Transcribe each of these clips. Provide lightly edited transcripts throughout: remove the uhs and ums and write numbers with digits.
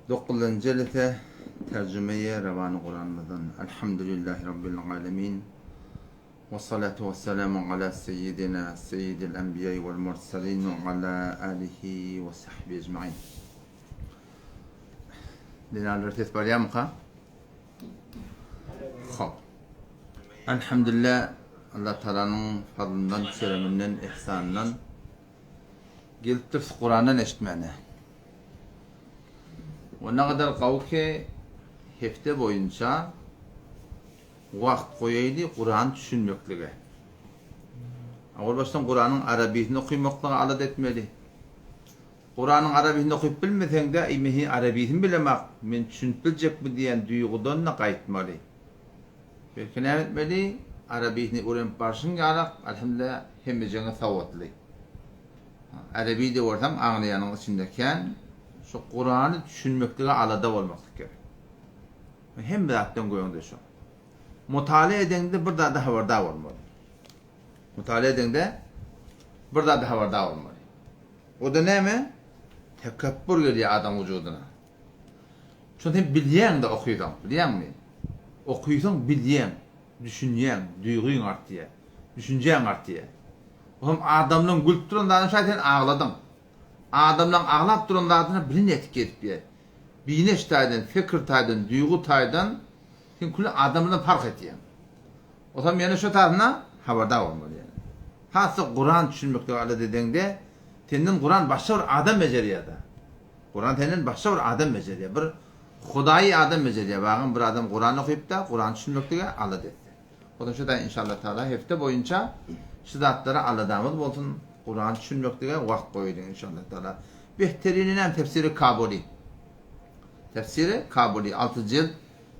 Dokuzynjy jelese terjümeýe rewany Kuranymyzdan. Elhamdülillahi Rabbil alemin. We salatu we selamu ala seyyidina seyyidil enbiýai wal mursalin we ala alihi we sahbihi ecmain. Zenanlar ses barýarmyka? Hop. Elhamdülillah Allah Taalanyň fazlyndan, kereminden, ihsanyndan gelipdiris Kurandan eşitmäne. O ne kadar gawy ki hepde boýunça wagt goýaýly Kurany düşünmeklige. Awal başdan Kuranyň arabisyny okymaklyga alada etmeli. Kuranyň arabisyny okyp bilmeseňde, eý men heniz arabisyny bilemak, men düşünip biljekmi diýen duýgudan-da gaýtmaly. Belki näme etmeli? Arabisyny öwrenip barşyň ýalak, alhamdulillah, hemmejeňe sowatly. Arabi-de bolsaň aňlaýanyň içinde kän, şu Kurany düşünmeklige alada bolmaklyk gerek. Hemme zatdan göňde şo. Mutala edeňde bir zada habardar bolmaly. Mutala edeňde bir zada habardar bolmaly. O-da näme? Tekepbür gelýär adam wujudyna. Şony sen bilýäň-de okysaň, bilýäňmi? Okysaň bilýäň, düşünýäň, duýgyň artýar, düşünjäň artýar. Olam adamlaň gülüp duran zadyna şaý sen agladyň. Adamlaň aglap duran zadyna bilen ýetip gezipýär. Bineş taýdan, fikir taýdan, duýgy taýdan sen külli adamlardan parh etýäň. Otam ýene şo taryna habardar bolmaly ýene. Has-da Kuran düşünmeklige alada edeňde senden Kuran başga bir adam bejerýär-de. Kuran senden başga bir adam bejerýär. Bir Hudaýy adam bejerýär. Bagam bir adam Kuran okyp-da, Kurany düşünmeklige alada etse. Otam şo taý inşallah taala hepde boýunça şu zatlara aladamyz bolsun. Kurany düşünmeklige wagt goýaýlyň inşallah taala. Behterini näme tefsiri Kabuli. Tefsiri Kabuli 6 jild.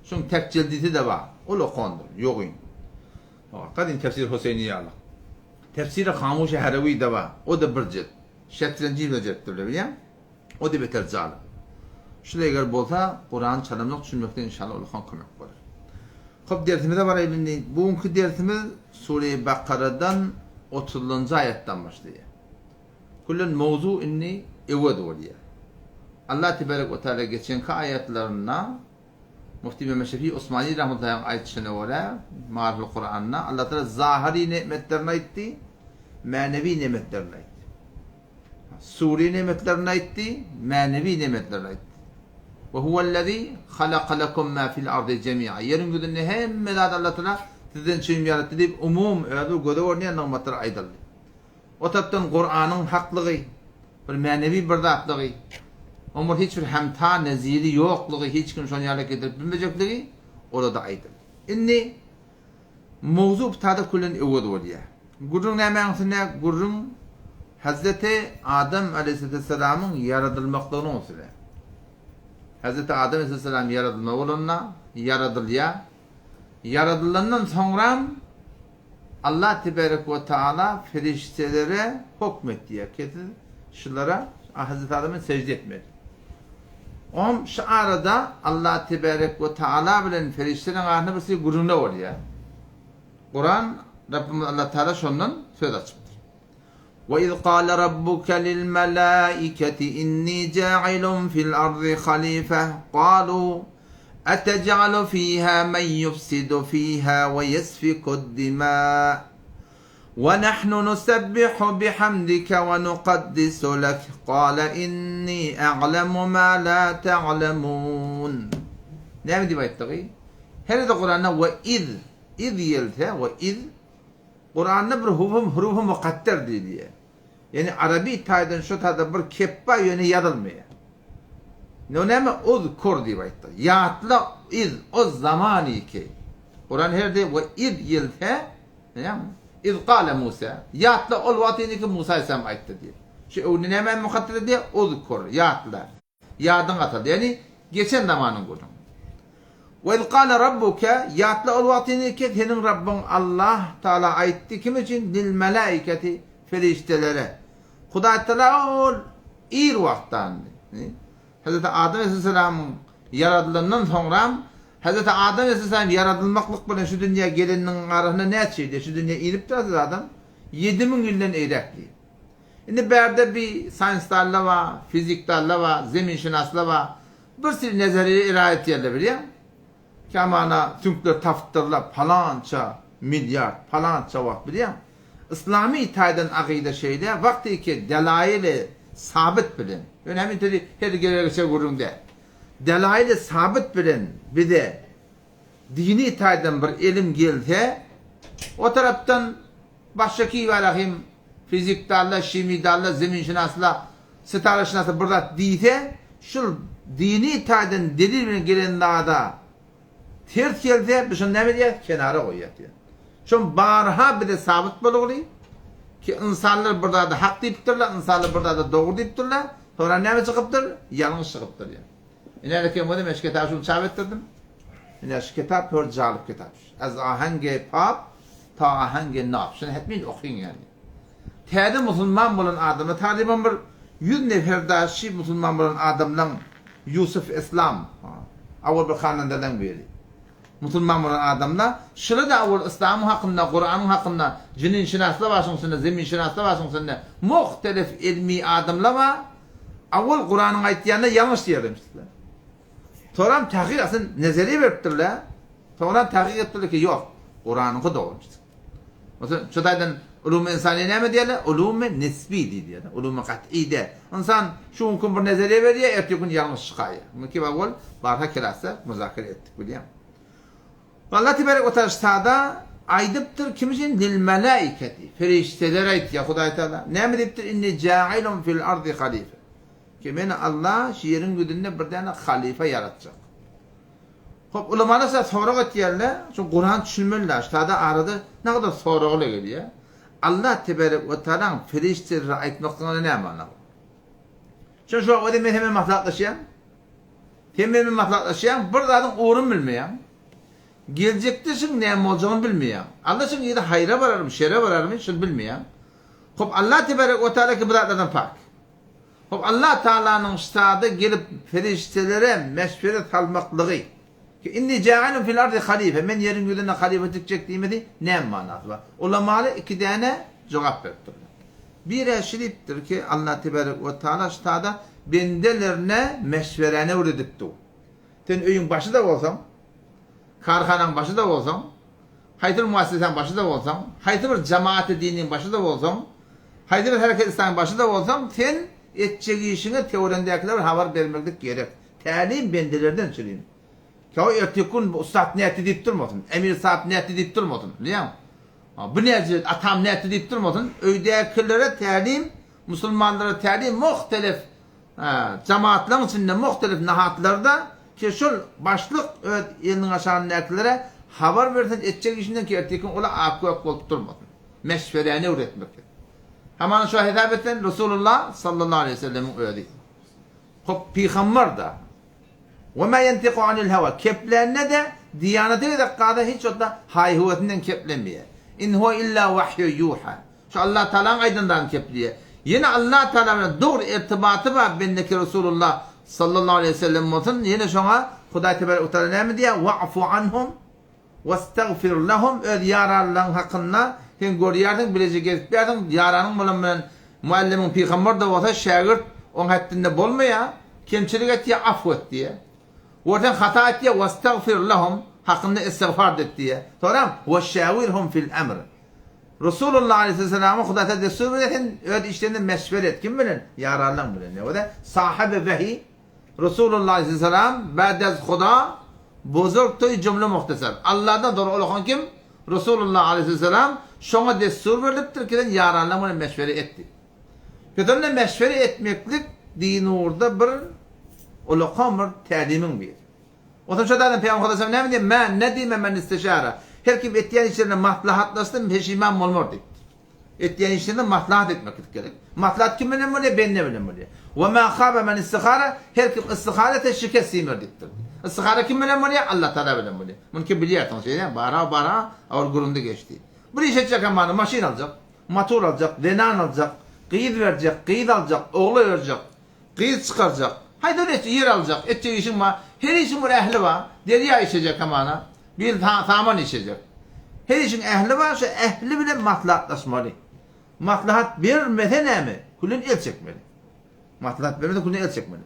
Şuň tek jildisi-de bar. Ol okandyr. Ýogyn. Gadym tefsir Huseýni ýaly. Tefsiri Hamuşy Herewi-de bar. O-da bir jild. Şetrenji ýylda jiltdirler, bilýäňmi? O-da beter jalyp. Şul eger bolsa, Kurany çalamlyk düşünmekde inşallah ullakan kömek bolar. Hop, dersimize baraýly indi. Bu günki dersimiz Sure-i Bakaradan otuzynjy aýatdan başlaýar. Küllen mowzu indi öwez bolýar. Allah tebarek we taala geçenki aýatlarynda Mufti Mehmet Şefi Osmani rahmetullahi aýdyşyna görä, Maariful Kuranda Allah Taala zahyry nemetlerini aýtdy, mänewi nemetlerini aýtdy. Suri nemetlerini aýtdy, mänewi nemetlerini aýtdy. Ve huvellezî halaka lekum mâ fil ardy jemî'a. Ýeriň ýüzünde hemme zady Allah Taala sizden üçin ýaratdy diýip, umum özi göze görünýän nygmatlar aýdyldy. O tarapdan Kuranyň haklygy, bir mänewi bir zatlygy, oň bir hiç bir hemta, neziri ýoklugy, hiç kim şony ýaly getirip bilmejekligi ola-da aýdyldy. Indi mowzu bu külen öwez bolýar. Gürrüň nämäň üstünde? Gürrüň Hazreti Adam aleýhissalamyň ýaradylmaklygynyň üstünde. Hazreti Adam aleýhissalam ýaradylma bolanda, ýaradylýar. Ýaradylandan soňram Allah teberek we taala perişdelere hokm etdi, ki siz şulara Hazreti Adama secde etmeli. Om şu arada Allah teberek we taala bilen perişdeleriň arasynda bir şey gürrüňler bolýar. Kuran Rabbimiz Allah Taala şondan söz açypdyr. Ve iz kâle rabbuke lil melâiketi inni câilun fil ardı halife kâlu etec'alu fîhâ men yufsidu fîhâ ve yesfikud dimâ ve nahnu nusebbihu bihamdike ve nukaddisu lek kâle inni a'lemu mâ lâ ta'lemûn. Näme diýip aýtdygy? Her ýerde Kuranda ve iz, iz gelse ve iz Kuranda bir huruf hurufu mukadder diýilýär. Ýagny arabi taýdan şo taýda bir kep bar ýöne ýazylmaýar. No näme uzkur diýip aýtdy. Ýatla iz o zamany ki. Kuran her de we iz ýylse, näme? Iz gale Musa. Ýatla ol wagtyny ki Musa aleyhisselam aýtdy diýip. Şu öwni näme mukadder diýip uzkur ýatla. Ýadyň ataldy. Ýagny, geçen zamanyň gürrüňi. We iz gale rabbuke, ýatla ol wagtyny ki, seniň Rabbyň Allah Tagala aýtdy, kim üçin? Lil melaiketi, perişdelere. Hudaý Tagala ol ir wagtdan, Hezreti Adam aleyhisselamyň ýaradylandan soňram, Hezreti Adam aleyhisselam ýaradylmaklyk bilen şu dünýä geleniniň arasynda näçe ýyl? Şu dünýä inipdir Hezreti Adam 7000 ýyldan eýräk diýip. Indi bärde bir saýnsdanlar bar, fizikdanlar bar, zeminşynaslar bar. Bir sürü nezeriýe iraýa etýärler bilýäň. Kämana süňkler tapypdyrlar palança milliard, palança wagt bilýäň. Yslamy taýdan akyda şeýle, wagtyky delaýyly sabyt bilen, ýöne hem intedi her gele-geçe gürrüň däl. Delaýyly sabyt bilen bize dini taýdan bir elim gelse, o tarapdan başga kibarahim fizikdalla, şimidalla, zeminşynasla, sitaraşynasla bir zat diýse, şul dini taýdan delil bilen gelen zada ters gelse, biz şony näme edýäris? Kenara goýýas diýýär. Şoň barha bize sabyt bolugly ki, ynsanlar bir zada hak diýipdirler, ynsanlar bir zada dogry diýipdirler, soňra näme çykypdyr? Ýalňyş çykypdyr diýýär. Ine eken bolsa men şu kitaby şuny çap etdirdim. Ine şu kitap pör jalyp kitap. Az ahenge pap ta ahenge nap. Şuny hetmin okyň ýani. Täze musulman bolan adamlar taryban bir 100 nefer daşy musulman bolan adamlaň Ýusuf Islam awal bir hanandalaň biri. Musulman bolan adamlar şular-da awal Islamyň hakynda, Kuranyň hakynda jinin şynaslar bar şuň içinde, zemin şynaslar bar şuň içinde. Muhtelif ilmi adamlar bar. Awal Kuranyň aýtýanyna ýalňyş diýermişler. Soram takyk asyn nezeriýe beripdirler. Soňra takyk etdiler ki, ýok, Kuranyňky dogry. Mesela şu taýdan ulum insaniýe näme diýerler? Ulum nisbi diýilýär. Ulum kat'i däl. Ynsan şu gün bir nezeriýe berýär, erteki gün ýalňyş çykaýar. Mümkin awal barha klasda muzakere etdik bilýän. Allah tebarek we taala aýdypdyr kim üçin lil malaikati perişdeler aýtýar Hudaý Taala. Näme diýipdir? Inni ja'ilun fil ardi halife. Ki men Allah şu ýeriň ýüzünde bir däne halife ýaratjak. Hop ulamalar sa sorag etýärler, şu Kuran düşünmeliler, şu tada arada ne kadar soraglar gelýär. Allah tebarek we taalaň perişdelere aýtmaklygyna näme mana? Şo şu wagt men hemen maslahatlaşýan. Sen men maslahatlaşýaň, bir zadyň ugruny bilmeýäň. Geljekde şuň näme boljagyny bilmeýäň. Allah şuň ýeri haýra bararmy, şere bararmy, şuny bilmeýäň. Hop Allah tebarek we taala ki bu zatlardan pak. Hop Allah Taalanyň ştada gelip perişdelere meşweret salmaklygy, ki inni ja'ilun fil ardi halife, men ýeriň ýüzünde halyfa dikjek diýmesi näme manasy bar? Ulamalar iki däne jogap beripdirler. Biri şi diýipdir ki Allah tebarek we taala ştada bendelerine meşweräni öwredipdir. Sen öýüň başy-da bolsaň, karhanaň başy-da bolsaň, Haýsy bir muassesäň başy-da bolsaň, haýsy bir jamaat-y diniň başy-da bolsaň, haýsy bir hereket islamy başy-da bolsaň, sen etjek işiňe töwerendäkilere habar bermeklik gerek. Tälim bendelerden çürim. Käwagt erteki gün bu ussat nätdi diýip durmasyn, emir sahip nätdi diýip durmasyn, bilýäňmi? Bu näce, atam nätdi diýip durmasyn, öýdäkilere tälim, musulmanlara tälim muhtelif Jemaatlaryň içinde muhtelif nahatlarda ki şol başlyk öz eliniň aşagyndakylara habar bersin etjek işinden ki erteki gün olar ak-gök bolup durmasyn. Meşweräni öwretmek. Hamana şu hesap etsen Resulullah sallallahu aleyhi ve sellemiň özi. Hop pygamber-da. Ve ma yentiku anil hawa keplände-de diýanete gezek galsa hiç wagtda haý-höwesinden keplemeýär. In huwa illa wahyu yuha. Şu Allah Tagalaň aýdan zadyny kepleýär. Ýene Allah Tagala bilen dogry irtibaty bar bendeki Resulullah sallallahu aleýhi we sellem bolsun, ýene şoňa Hudaý tebarek we taala näme diýýär? Wa'fu anhum westagfir lahum öz ýaranlaryň hakynda sen görýärsiň, bileje gezip ýärsiň, ýaranyň bolan bilen muallimiň pygamber-de bolsa şägirt oň hetdinde bolmaýar, kemçilik etýär, afw et diýýär. We sen hata etýär, westagfir lahum hakynda istigfar et diýýär. Soňram weşäwirhum fil emr. Resulullah aleýhissalama Hudaý Taala dessur berýär, sen öz işleriňde meşweret et. Kim bilen? Ýaranlaň bilen. Ýa-da sahibi wehiý Resulullah aleýhissalam ba'dez Huda buzurg toý jümle muhtasar. Allahdan soňra ulakan kim? Resulullah aleýhissalam şoňa dessur berlipdir ki sen ýaranlaň bilen meşweret et diýip. Pes onda meşweret etmeklik dini ugurda bir ulakan bir tälimiň biri. Onsoň şo zadan Pygamber Hudaý näme diýýär? Mä nedime men isteşara. Her kim etýän işlerinde maslahatlaşsa peşiman bolmar diýipdir. Etýän işlerinde maslahat etmeklik gerek. Maslahat kim bilen bolýar? Bende bilen bolýar. We ma haba men istihara. Her kim istihara etse şikest iýmer diýipdir. Istihara kim bilen bolýar? Allah Taala bilen bolýar. Muny kim bilýärsiň şeýle? Bara bara awal gürrüňde geçdi. Bir iş etjek hem barmy? Maşyn aljak, motor aljak, zenan aljak, gyz berjek, gyz aljak, ogla berjek. Gyz çykarjak. Haýsy bir etjek ýer aljak. Etjek işiň bar. Her işiň bir ähli bar. Derýa içejek hamana. Bir saman içejek. Her işiň ähli bar. Şu ähli bilen maslahatlaşmaly. Maslahat bermese näme? Külden el çekmeli. Maslahat bermese külden el çekmeli.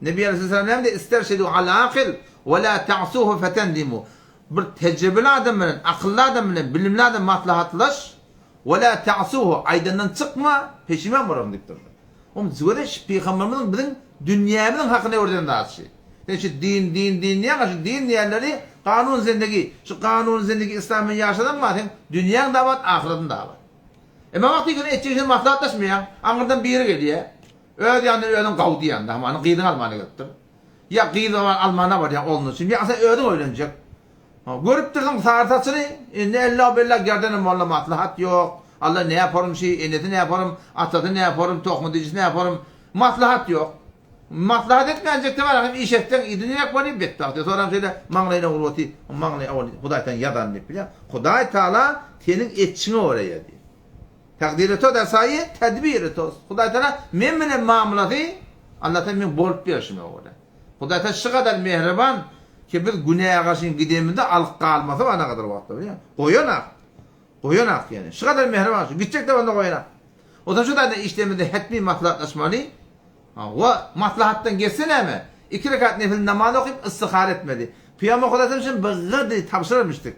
Nebi Aleyhisselam näme diýdi? Isterşidu ala akil we la ta'suhu fetendimu. Bir tejribeli adam bilen, akylly adam bilen, bilimli adam maslahatlaş, we la ta'suhu, aýdandan çykma, peşiman bolarsyň diýipdir. Oň göze şu pygamberimiziň biziň dünýämiziň hakyny öwreden zady şu. Sen şu din, din, din diýýäň, şu din diýenleri kanun zindigi, şu kanun zindigi yslam bilen ýaşasaň bar, seň dünýäň-de abat, ahyratyň-da abat. Emma wagty gün etjek işiňi maslahatlaşmaýaň, aňyrdan biri gelýär, öz ýanyndan özüň gaw diýýäň-de, hamana gyzyňy almana gelipdir. Ýa gyzy almana barýaň oglun üçin, ýa sen özüň öýlenjek. Görüpdirsiň sary saçyny, indi ella-bella gerdenem molla maslahat ýok, Alla näporym şi, enesi näporym, atasy näporym, tohmy dijisi näporym, maslahat ýok. Maslahat etmänjekde bar, hem iş etseň, idinirek bolýar, betbagt. Soram şeýle maňlaýyna urup otyr, maňlaý ol Hudaý taň ýazan diýip bilýär. Hudaý Taala seniň etşiňe görä ýazýar. Takdiri to da saýy, tedbiri to. Hudaý Taala men bilen mamlasy, Allah Taala meň bolup berşime görä. Hudaý Taala şu gadar mähriban ki biz günäge garşy gidenimizde alyp galmasy bar nagadar wagtda bilýäňmi? Goýanak. Goýanak ýani. Şu gadar mähriban şu gitjek de onda goýanak. Onsoň şu taýdan işlerimizde hetmi maslahatlaşmaly. Hawa, maslahatdan geçse näme? Iki rekat nefil namaz okyp istihara etmeli. Pygamber Hudaý üçin bygady tabşyrarmyşdyk.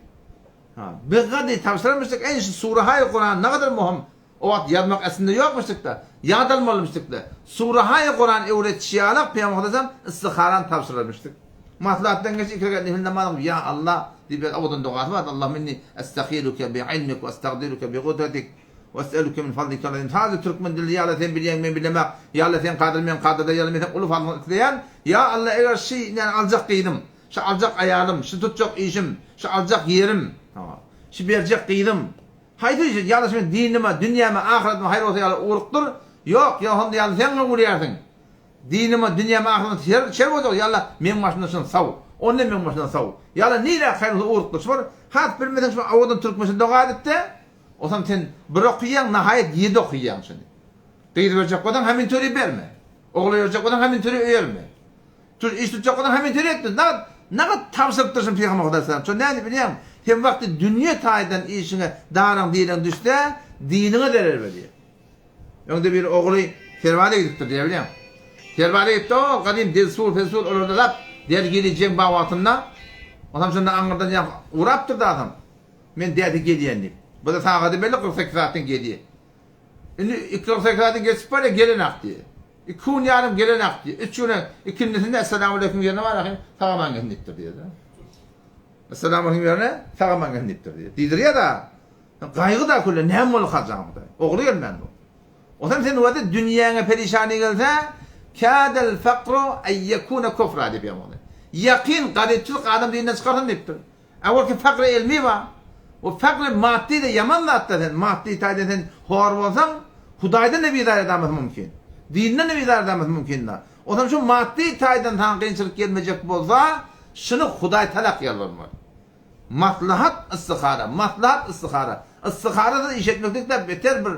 Ha, bygady tabşyrarmyşdyk. Eý şu surahaý Kuran nagadar möhüm. O wagt ýazmak aslynda ýokmuşdyk-da, ýat almalymyşdyk-da. Surahaý Kuran öwretişi ýalak Pygamber Hudaýam istiharany tabşyrarmyşdyk. Maslahatdan geçip iki rekat nefil namaz okyp, Ýa Allah! diýip bir owadan dogasy bardy, Allahümme inni estahiruke bi ilmik we estagdiruke bi gudratik we es'eluke min fadlikal azim. Sadece türkmen dilinde Ýa Allah sen bilýäň men bilemak, Ýa Allah sen kadyr men kadyr däl, Ýa Allah men seň uly fazlyňy isleýän, Ýa Allah eger şy näni aljak gyzym, şy aljak aýalym, şy tutjak işim, şy aljak ýerim, şy berjek gyzym, Haýsy işi, ýa-da şu dinime, dünýäme, ahyratyma haýyr bolsa ýaly ugrukdyr, ýok, ýa onda ýaly sen gurýarsyň. Dinime, dünýäme, ahyratyma şer, şer boljak, ýa-da meň başymdan şuny saw, onda meň başymdan saw. Ýa-da nirä haýyr bolsa ugrukdyr. Şu bir has bilmeseň şu owadan türkmençe doga edip-de, osam sen bir okýaň, nahaýat ýedi okýaň şuny. Gyz berjek bolsaň hemintöri berme. Ogul berjek bolsaň hemintöri öýerme. Şu iş tutjak bolsaň hemen seni etmez. Nagat, nagat tabşyrypdyr şuny Pygamber Hudaý Şo nädip bilýäňmi? Sen wagty dünýe taýdan işiňe daraň direň düşse, diniňe zerer berýär. Öňde bir ogly Serbaza gidipdir diýýär bilýäňmi? Serbaza gitdi, o gadym Delsur, Felsur olarda zat dergili jeň bar wagtynda. Onam şonda aňyrdan ýa urapdyr da adam. Men däde gelýän diýip. Bu-da sagady belli 48 saatdan gelýär. Indi 48 saatdan geçip barýar, gelenak diýýär. Iki gün ýarym gelenak diýýär. Üç güne ikindisinde Essalamu aleýkum ýerine bar ahym, sag aman gelsin diýipdir diýýär. Essalamu aleýkum ýerine sag aman gelsin diýipdir diýýär. Diýdirýär-de. Gaýgy da külle näme boldy hajan Hudaý. Ogly gelmän bu. Onsoň sen wada dünýäňe perişany gelse, Kâdel fakru en yekûne kufra diýip ýaňy. Ýakyn garypçylyk adam dinden çykarsyn diýipdir. Awalky fakry elmi bar. O fakry maddy-da ýaman zat-da sen maddy taýdan sen hor bolsaň Hudaýdan-da bizar edamesi mümkin. Dinden-de bizar edamesi mümkin-da. Onsoň şu maddy taýdan saňa kynçylyk gelmejek bolsa şuny Hudaý talak ýalbarmaly. Maslahat istihara, maslahat istihara. Istiharasyz iş etmeklik-de beter bir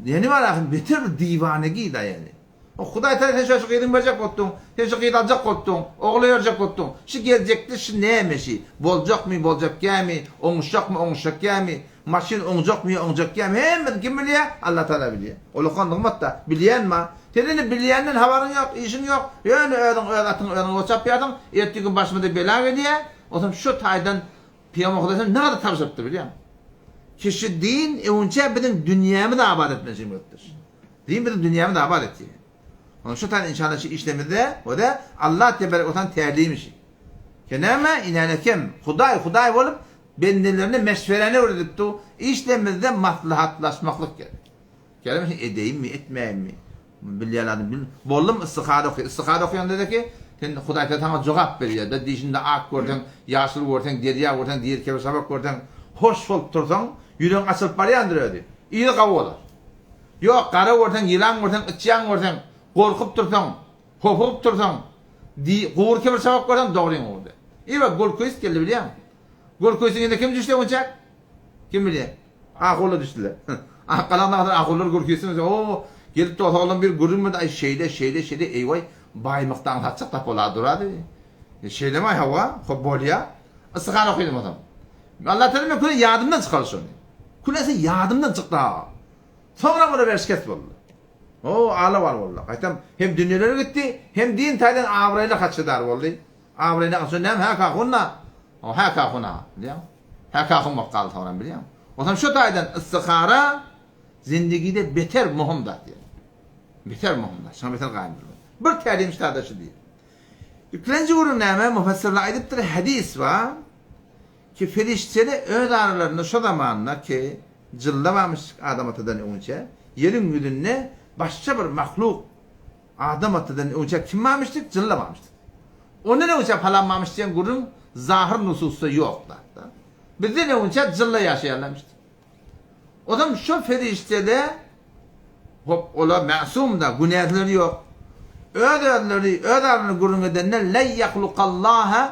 neni bar ahym beter bir diwanegi-da ýani. O Hudaý Tagala sen şu gyzyňy berjek bolupdyň, sen şu gyzy aljak bolupdyň, ogla berjek bolupdyň. Şu geljekde şu näme şi? Boljakmy, boljakgämi, oňuşjakmy, oňuşjakgämi, maşyn oňjakmy, oňjakgämi, hemmesini kim bilýär? Allah Tagala bilýär. Ol okan nygmat-da, bilýän bar. Sen indi bilýänden habaryň ýok, işiň ýok, ýöne özüň öz atyňy özüň ýol çapýarsyň, ertir gün başymyza bela gelýär. Onsoň şu taýdan Pygamber Hudaý sana nähili tabşyrypdyr bilýäňmi? Kişi din öňünçä biziň dünýämizi abat etmeli bolupdyr. Din biziň dünýämizi abat etýär. Onuň şu taýdan inşallah şu işlemizde o-da Allah tebarek we taala tälim işi. Ki näme inäne kim Hudaý Hudaý bolup bendelerine meşwereni öwredipdi. Işlemizde maslahatlaşmaklyk gerek. Gerek edeýinmi, etmäýinmi? Bilýän adam bil. Boldum istihara oky. Istihara okaýanda ki sen Hudaý Taala saňa jogap berýär. Da dişinde ak görseň, ýaşyl görseň, derýa görseň, diri kebir şabak görseň, hoş bolup tursaň, ýüregiň açylyp barýandyr özi. Yzy gawy bolar. Ýok, gara görseň, ýylan görseň, içýan görseň, gorkup tursaň, hopugyp tursaň, di, gury kebir şabak görseň, dogryň ugurda. Eý, Gulküýs geldi bilýäňmi? Gulküýsiň ýerine kim düşdi öňçäk? Kim bilýär? Ahunlar düşdüler. Akgalan dagdan ahunlar gürküsiniz. O, gelip dostaglan bir gürrüň berdi. Aý, şeýle, şeýle, şeýle, eý-waý, baýmykdan satjak tap bolar durady. E, şeýlemi aý, hawa, hop bolýa. Istihara okydym onsoň. Allah Teala men küle ýadymdan çykar şony. Külesi ýadymdan çykdy ha. Soňra bular berşikes boldy. O, ala-bal boldy. Gaýtam hem dünýeleri gitdi, hem din taýdan abraýly haçydar boldy. Abraýly haçydar näme? Hä kahun-da. O, hä kahun-a, bilýäňmi? Hä kahun bolup galdy soňram, bilýäňmi? Onsoň şu taýdan istihara zindigide beter möhüm zat diýýär. Beter möhüm zat. Şoňa beter gaýym durmaly. Bir tälim ştada şu diýýär. Ikilenji gürrüň näme? Mufassirler aýdypdyr, hadis bar. Ki perişdeler öz aralarynda şo zamanda ki jylda barmyş Adam atadan öňünçä, ýeriň ýüzünde başga bir mahluk Adam atadan öňünçä kim barmyşdyk? Jylda barmyşdyk. Ondan öňünçä palan barmyş diýen gürrüň zahyr nususda ýok zatda. Bizden öňünçä jylda ýaşaýarlarmyşdyk. Ozam şo perişdede hop olar mäsumda günäsleri ýok. Öz-özleri öz aralarynda gürrüň edende le ýahlukallaha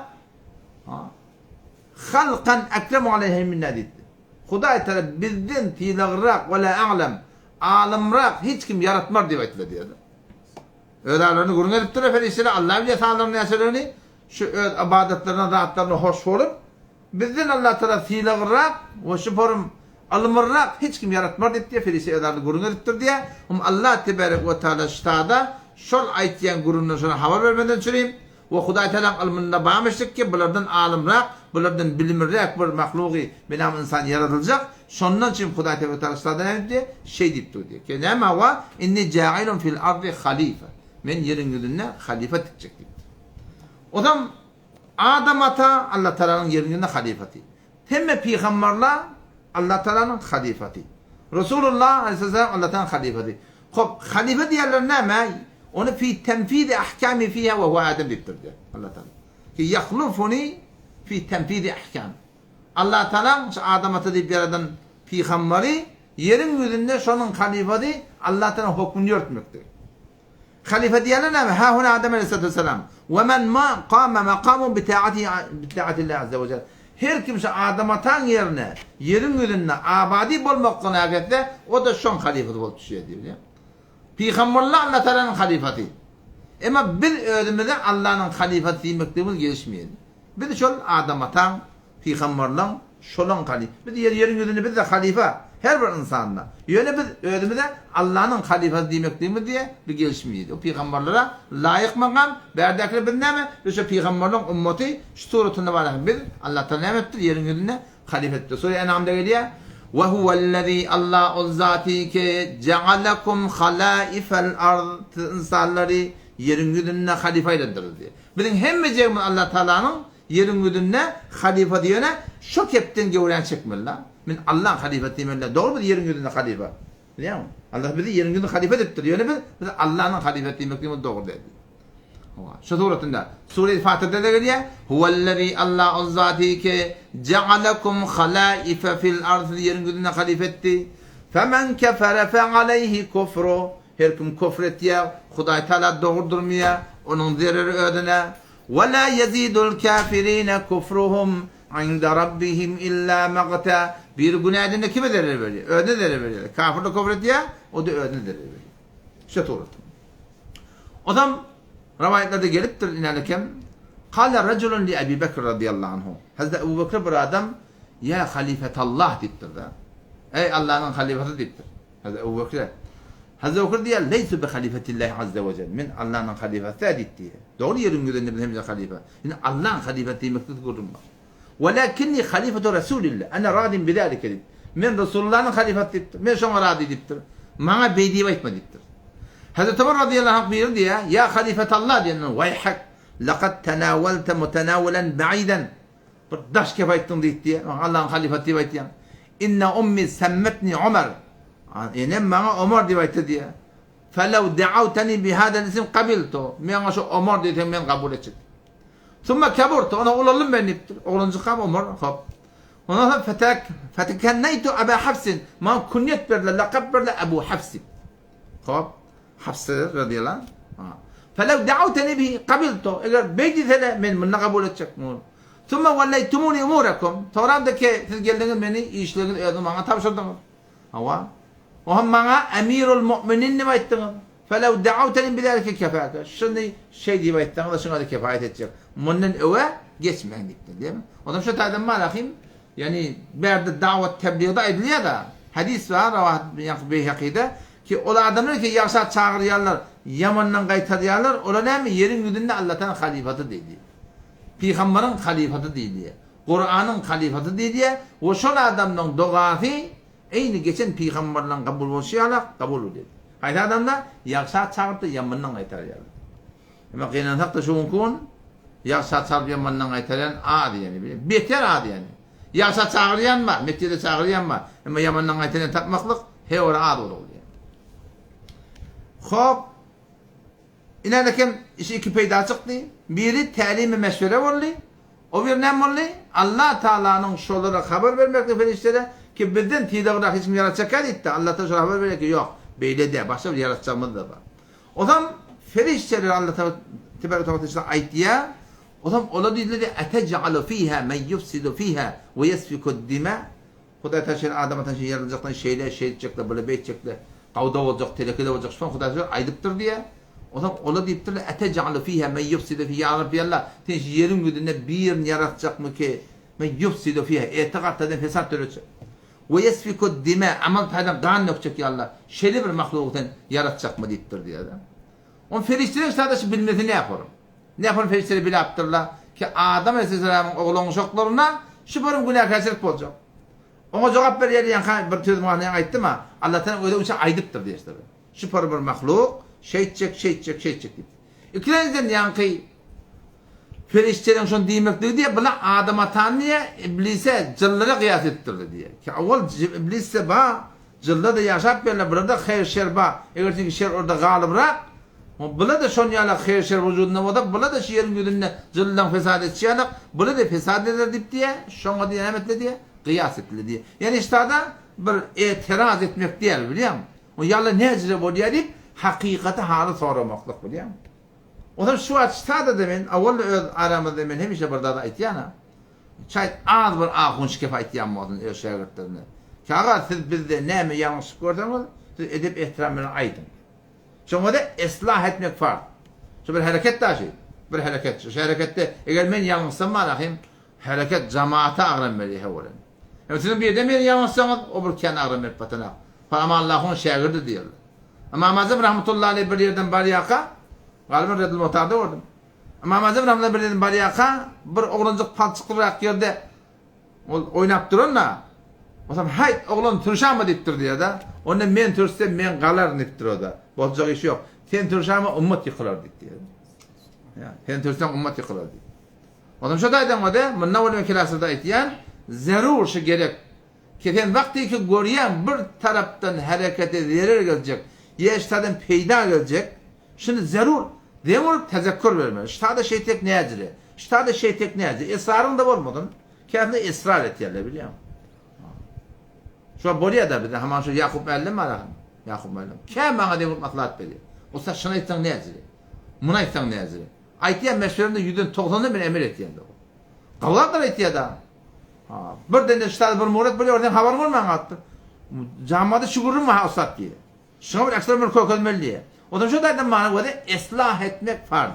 Halkan ekremu aleýhi minna diýipdir. Hudaý Tagala bizden sylaglyrak we la a'lem, alymrak hiç kim ýaratmar diýip aýtdylar diýýär. Öz aralarynda gürrüň edipdirler perişdeler, Allah bilýär sanlarynyň näçeligini, şu öz ybadatlaryna zatlaryna hoş bolup, bizden Allah Tagala sylaglyrak we şu forum alymlyrak hiç kim ýaratmar diýip diýýär, perişde öz aralarynda gürrüň edipdir diýýär. Hum Allah tebarek we taala ştada şol aýtýan gürrüňden şona habar bermeden çürim, We Hudaý Tagalaň ylmynda barmyşdyk ki, bulardan alymrak, bulardan bilimliräk bir mahlugy, benam ynsan ýaradyljak, şondan üçin Hudaý Tebärek Tagala ştada näme diýdi? Şeý diýip dur diýýär. Ki näme hawa, Inni jailun fil ardy halifa. Men ýeriň ýüzünde halyfa tikjek diýipdir. Ozam Adam ata Allah Tagalanyň ýeriň ýüzünde halyfasy. Hemme pygambarlar Allah Tagalanyň halyfasy. Resulullah aleyhisselam Allah Tagalanyň halyfasy. Hop, halyfa diýerler näme? Ony fi tenfizi ahkami fiha we huwa Adam diýipdir diýär Allah Taala. Ki ýahlufuni fi tenfizi ahkam. Allah Taalaň şu Adam ata diýip ýaradan pygambary ýeriň ýüzünde şonuň halyfasy Allah Taalaň hokmuny ýörtmekdir. Halyfa diýerler näme? Ha huna Adam aleyhissalatu vesselam. We men ma kama makamu bi taati bi taatillahi azza we jel. Her kim şu Adam ataň ýerine ýeriň ýüzünde abady bolmaklygyny hak etse, o-da şoň halyfasy bolup düşýär diýilýär. Pygamberler Allah Tagalanyň halyfasy. Emma biz özümize Allanyň halyfasy diýmekligimiz gelişmeýär. Biz şol Adam ataň Pygamberleň şolaň haly. Biz ýer ýeriň ýüzünde bizde halyfa her bir ynsanda. Ýöne biz özümize Allanyň halyfasy diýmekligimiz diýe bir gelişmeýär. O pygamberlere laýyk makam, bärdäkiler biz näme? Biz şo pygamberleň ummaty şu suratynda bar biz Allah Taala näme etdi? Ýeriň ýüzünde halyfa etdi. Sure Enamda gelýär. Ve huvellezî Allah ol zaty ki ja'alekum halaifel ard siz ynsanlary ýeriň ýüzünde halyfa aýlandyrdy diýýär. Biziň hemmejegimiz Allah Taalanyň Ýeriň ýüzünde halyfa diýene şo kepden göwräňi çekmeli-la. Men Allaň halyfasy diýmeli-dä. Dogry biz ýeriň ýüzünde halyfa. Bilýäňmi? Allah bizi ýeriň ýüzünde halyfa edipdir. Ýöne biz biz Allanyň halyfasy diýmekligimiz dogry däl. Hawa. Şu suratynda, Sure-i Fatyrda-da gelýär. Huwellezî Allah ol zaty ki ja'alekum halaife fil ard sizi ýeriň ýüzünde halyfa etdi. Femen kefere fe aleyhi kufru. Her kim küfr etýär, Hudaý Tagala dogry durmaýar, onuň zereri özüne. Ve la ýezidul kafirine kufruhum inde rabbihim illa magta. Biri günä edende kime zerer berýär? Özüne zerer berýär. Kafir-de küfr edýär, o-da özüne zerer berýär. Şu surat. Ozam rowaýatlarda gelipdir inälekem, Kale rejulun li Ebi Bekr radiyallahu anhu. Hazreti Ebu Bekre bir adam Ýa halifetallah diýipdir-de. Eý Allanyň halyfasy diýipdir. Hazreti Ebu Bekre. Hazreti Ebu Bekr diýýär, Leýsu bi halifetillahi azze we jel. Men Allanyň halyfasy däl diýip diýýär. Dogry ýeriň ýüzünde biz hemmeler halyfa. Indi Allaň halyfasy diýmekde gürrüň bar. Welakinni halifatu Rasulillah. Ene radin bizalike diýip. Men Resulullanyň halyfasy diýipdir. Men şoňa razy diýipdir. Maňa beý diýip aýtma diýipdir. Hazreti Omar razyýallahu anh biri diýýär, Ýa halifetallah diýenden, Waýhak, laqad tenawalta mutenawulan ba'iden. Bir daş gep aýtdyň diýip diýýär. Maňa Allahyň halyfasy diýip aýtýaň. Inne ummi semmetni Omar. Enem maňa Omar diýip aýtdy diýýär. Felew da'awtani bi hadal isim qabiltu. Maňa şu Omar diýseň men kabul etjek. Summa keburtu. Ona ulaldym men diýipdir. Oglanjykam Omar. Hop. Ondan soň fetek fetekenneytu Aba Hafsin. Maňa kunýet berdiler, lakap berdiler Abu Hafs diýip. Hop. Hafsa radiyallahu anha. Felew da'awtani bihi qabiltu. Eger beý diýsele men munda kabul etjek. Summa wallaytumuni umurakum. Soňram-da ki siz geldiňiz meni işleriňizi özüňiz maňa tabşyrdyňyz. Hawa. O hem maňa emirul mu'minin diýip aýtdyňyz. Felew da'awtani bizalike kefaka. Şuny şeý diýip aýtsaňyz şuňa da kefaýet etjek. Mundan öwe geçmäň diýipdir, diýme. Ondan şu taýdan bar ahim, ýani bärde dawat tebligde aýdylýar-da. Hadys bar, rawahat ýaňky Beýhakide, ki ol adamlar ki ýagşa çagyrýarlar, ýamandan gaýtarýarlar, olar näme ýeriň ýüzünde Allatagalaň halyfasy diýilýär. Pygambaryň halyfasy diýilýär. Kuranyň halyfasy diýilýär we şol adamlaryň dogasy eýni geçen pygambarlaryň kabul bolşy ýaly kabul bolýar. Haýsy adamlar? Ýagşa çagyryp-da ýamandan gaýtarýarlar. Emma gynansak-da şu günki gün ýagşa çagyryp ýamandan gaýtarýan az ýaly, beter az ýaly. Ýagşa çagyrýan bar, metjide çagyrýan bar. Emma ýamandan gaýtarýan tapmaklyk heora az boldy. Hop. Ine hem işi iki peýda çykdy. Biri tälim-i meşwere boldy. O bir näme boldy? Allah Taalanyň şolara habar bermekli perişdelere ki bizden tizagrak hiç kim ýaratjak diýdi. Allah Taala şolara habar berýär ki ýok, beýle däl, başga bir ýaratjagymyz-da bar. Ozam perişdeler Allah Taala tebaraka we taala aýtýar. Ozam olar diýdiler, Etej'alu fiha men yufsidu fiha we yesfiku dima. Hudaý Taala şeýle adam atany şeýle ýaryljakdan şeýle şeýtjekler, bile beýtjekler, gawda boljak, telekede boljak, şony Hudaý Taala aýdypdyr diýýär. Ozam olar diýipdirler, Etej'alu fiha men yufsidu fiha, ýa Rabbi Allah, sen şu ýeriň ýüzünde birini ýaratjakmyky, men yufsidu fiha, erte gatladan fesat döretjek. We yesfiku dima, amal taýdan gan dökjek ýa Allah, şeýle bir mahlugy sen ýaratjakmy diýipdir diýýär. Onuň perişdeleriň sadaşy bilmesi nähorum. Nähorum perişdeler bilapdyrlar ki, Adam aleyhisselamyň oglan-uşaklaryna şu bir günäkärçilik boljak. Oňa jogap berýär ýaňka bir sözümiň ahyrynda aýtdym-a, Allatagala özi üçin aýdypdyr diýişdir. Şu bir bir mahluk şeýtjek, şeýtjek, şeýtjek diýip. Ikilenjiden ýaňky perişdeleriň şony diýmekligi diýýär, bular Adam atany diýýär, iblise, jynlara gyýas edipdirler diýýär. Ki owal iblis-de bar, Jylda-da ýaşap geldiler, bularda haýyr-şer bar. Eger çünki şer orda galybrak, bula-da şon ýaly haýyr-şer wujudynda bolsa, bula-da şu ýeriň ýüzünde jyldaň fesat etişi ýaly, bula-da fesat eder diýip diýýär, şoňa diýýär, näme etdi diýýär, gyýas etdi diýýär. Ýagny ştada bir etiraz etmek däl, bilýäňmi? O ýaly näjire bolýar diýip, hakykaty haly soramaklyk, bilýäňmi? Onsoň şu wagt ştada-da men, owal-da öz aramyzda men hemişe bir zady aýtýan-a. Şaýt az bir ahun şikep aýtýan bolsun öz şägirtlerine. Ki aga siz bizde näme ýalňyşlyk görseňiz, siz edep-ehtiram bilen aýdyň. Şoňa-da eslah etmek farz. Şu bir hereket daşy, bir hereket. Şu hereketde eger men ýalňyşsam barahym, hereket jamaata agram berýär hewolen. Emma siziň bir ýerde meni ýalňyşsaňyz, o bir kän agram berip batanak. Aman Allahyň şägirdi diýerler. Ymam Azam rahmetullahi aleýh bir ýerden barýarka, galyban Redul Muhtarda gördüm. Ymam Azam rahmetullah bir ýerden barýarka, bir oglanjyk palçyklyrak ýerde ol oýnap duran-da, Onsoň, Haýt, oglan, sürşama diýipdir diýýär-de. Onda men sürsem, men galaryn diýipdir o-da. Boljak iş ýok. Sen sürşama, ummat ýykylar diýip diýýär. Ýa, sen sürseň, ummat ýykylar diýip. Onsoň şo taýdan o-da, mundan bolýan kelaslarda aýtýan, zerur şu gerek. Ki sen wagtyky görýäň bir tarapdan herekete zerer geljek, ýa ştadan peýda geljek, şuny zerur deň bolup tezekkur bermeli. Ştada şeýtsek näjire? Ştada şeýtsek näjire? Esraryň-da bolmasyn. Käsinde esrar etýärler bilýäňmi? Şo bolýar-da bizde haman şu Ýakup mällem bar ahym. Ýakup mällem. Kä maňa deň bolup maslahat berýär. Ussat şuny aýtsaň näjire? Muny aýtsaň näjire? Aýtýan meşwerinde ýüzden togsanyna men emel etýän-de. Gawlapdyr aýtýar-da. Ha, birden de ştada bir murat bolýar, sen habaryň bolman galypdyr. Jamada şu gürrüň bar ussat diýýär. Şuňa bir ekstra bir kökelmeli diýýär. Ondan şo taýdan mana göre eslah etmek farz.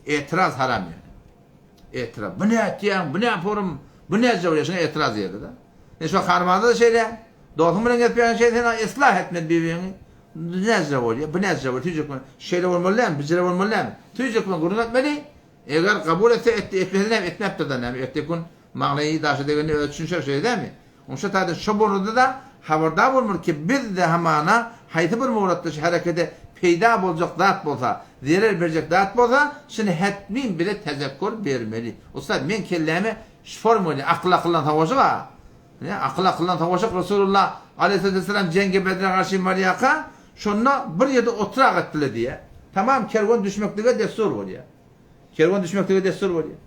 Etiraz haram ýaly. Etiraz. Bu ne etýäň, bu ne forum, bu ne jawýa, şuňa etiraz diýerdi-de. E şo harmanda da şeýle, dostuň bilen gezip ýören şey sen eslah etmeli bir-biriňi. Näce bolýar, bu näce bolýar, tüýjek bilen şeýle bolmaly dälmi, bijire bolmaly dälmi? Tüýjek bilen gürrüň etmeli. Eger kabul etse etdi, etmese näme, etmäpdir-de näme, erteki gün magnaýy daşa degende özi düşünşer, şeýle dälmi? Oň şo taýdan şo bolanda-da habardar bolmaly ki, biz-de hamana haýsy bir muratda şu herekede peýda boljak zat bolsa, zerer berjek zat bolsa, şuny hetmin bize tezekkur bermeli. Ussat, meň kelläme şu forma gelýär, akyl akyldan sowaşyk-a. Ine, akyl akyldan sowaşyk Resulullah aleýhissalatu wesselam jeňge Bedre garşy barýarka, şonda bir ýerde oturak etdiler diýýär. Tamam kerwen düşmeklige dessur bolýar. Kerwen düşmeklige dessur bolýar.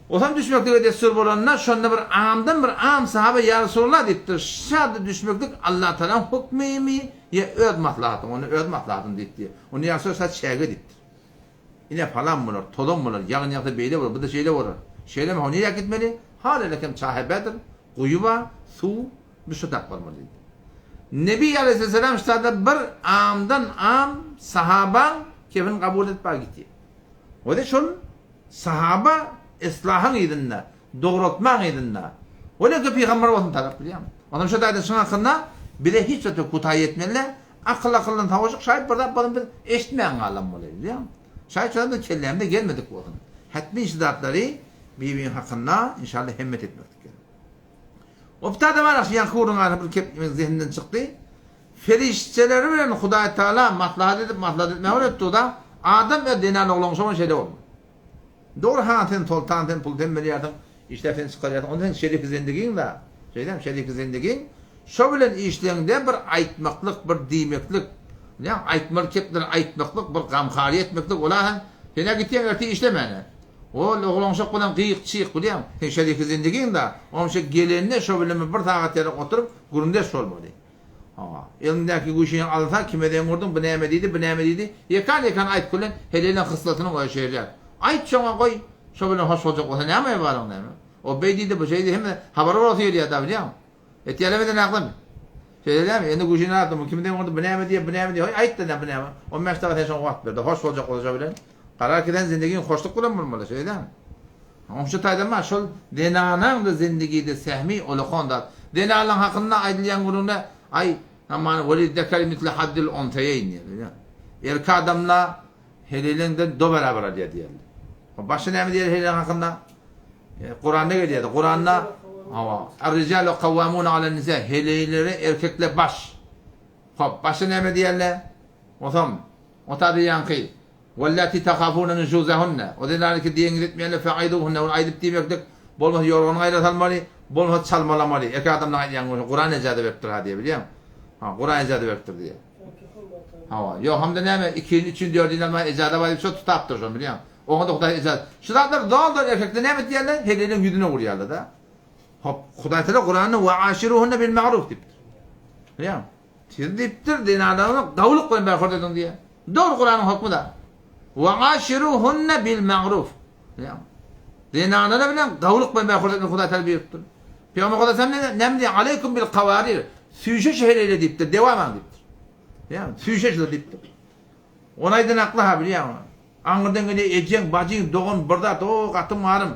Osam düşmeklige dessur bolanda, şonda bir amdan bir am sahaba ýa Resulullah diýipdir, şada düşmeklik Allah Tagalaň hukmymy ýa öz maslahatyň, onda öz maslahatym diýipdir. Onda ýa Resulullah şa çäge diýipdir. Ine falan bolar, tozan bolar, ýagyn ýagsa beýle bolar, bu-da şeýle bolar. Şeýlemi, ho nirä gitmeli? Hal-elekem çahe Bedr, guýy bar, suw, biz şo tap barmaly diýdi. Nebi aleýhisselam ştada bir amdan am sahabaň kefini kabul edip bar gitýär. Wede şol sahaba islahyň yzynda, dograltmaň yzynda. Wele ki pygamber bolsun tarap bilýäňmi? Ondan şu taýdan şuň hakynda bize hiç zat kutaý etmeli. Akyl akyldan savaşyk şaýt bir zat bolsun biz eşitmän galan bolaýly bilýäňmi? Şaýt şol biz kellämde gelmedik bolsun. Hetmi şu zatlary bir-biriň hakynda inşallah hemmet etmeklik gerek. O pitada bar şu ýaňky gürrüň arasynda bir kep meň zehnimden çykdy. Perişdeleri bilen Hudaý Taala maslahat edip maslahat etmäge öwretdi-da, adam öz zenan oglan şoňa şeýle bolmaly. Dogry han sen soltan sen pul sen berýärsiň, işläp sen çykarýarsyň, onda sen şeriki zendigiň-da, şeýdämi şeriki zendigiň, şo bilen işleňde bir aýtmaklyk, bir diýmeklik, bilýäňmi, aýtmaly kepleri aýtmaklyk, bir gamhary etmeklik, ola sen, sen-ä gitýäň ertir işlemäne. Ol oglanşak bilen gyýyk-çyýyk, bilýäňmi, sen şeriki zendigiň-da, onça gelende şo bilen bir sagat ýaly oturyp gürrüňdeş bolmaly. Hawa. Eliňdäki güýçüňi alsa, kime deň urduň, bu näme diýdi, bu näme diýdi, ýekan-ýekan aýt bilen heleýleň hyslatyny goýa şeýle. Aýt şoňa goý, şo bilen hoş boljak bolsa näme aýby bar oň näme? O beý diýdi, bu şeý diýdi, hemme habary bolsa gelýär-dä bilýäňmi? Etýälemeden aklym. Şeýle dälmi? Endi güýçüni aldy, bu kime deň urdy, bu näme diýýär, bu näme diýýär, hoý aýt-da näme, bu näme? On bäş daga sen şoňa wagt ber-de, hoş boljak bolsa şo bilen. Karar kesen zindigiň hoşluk bilen bolmaly, şeýle dälmi? Oňşy taýdan bar, şol zenanaň-da zindigide sehmi uly zat. Zenanlaň hakynda aýdylýan gürrüňde, aý, hamana welizzekeri misli hazzil unseýeýn diýýär. Erkek adamla heleýleňden do barabar alýar diýýärler. Başga näme diýýär heleýleň hakynda? Kuranda gelýär. Kuranda hawa, ar-rijalu kawwamuna alen-nisa, heleýlere erkekler baş. Hop, başga näme diýýärler? Osam, ota diýýänki, Wellati tahafuna nuşuzahunne, o zenany ki diýeňiz etmeýänler fe'izuhunne, ony aýdyp diýmeklik, bolmasa ýorganyny gaýra salmaly, bolmasa çalmalamaly, erkek adamlaryň aýdýan bolsa Kuran ejaza beripdir ha diýe bilýäňmi? Ha, Kuran ejaza beripdir diýe. Hawa, ýok hamda näme, ikini, üçini, dördini almaga ejaza bar diýip şo tutapdyr şony bilýäňmi? Oňa-da Hudaý ejaza. Şu zatlar zol-zol erkekler näme etýärler? Heleýleň ýüzüne urýarlar-da. Hop, Hudaý Teala Kuranda we aşiruhunne bil ma'ruf diýipdir. Bilýäňmi? Siz diýipdir, zenanlaryňyzy gowulyk bilen berhurd ediň diýýär. Dogry Kuranyň hökmi da. Wa aşiruhunne bil ma'ruf. Zenanlara bilen gowulyk bilen berhurd etmek Hudaý Taala buýrupdyr. Pygamber Hudaý sen näme diýýär? Aleýkum bil kawarir. Süýşe şeýle diýipdir, dewam ediň diýipdir. Ýa, süýşe şeýle diýipdir. Ony aýdan akly ha bilýäňmi? Aňyrdan gelýär ejeň, bajyň, dogan bir zat, o gatym garym.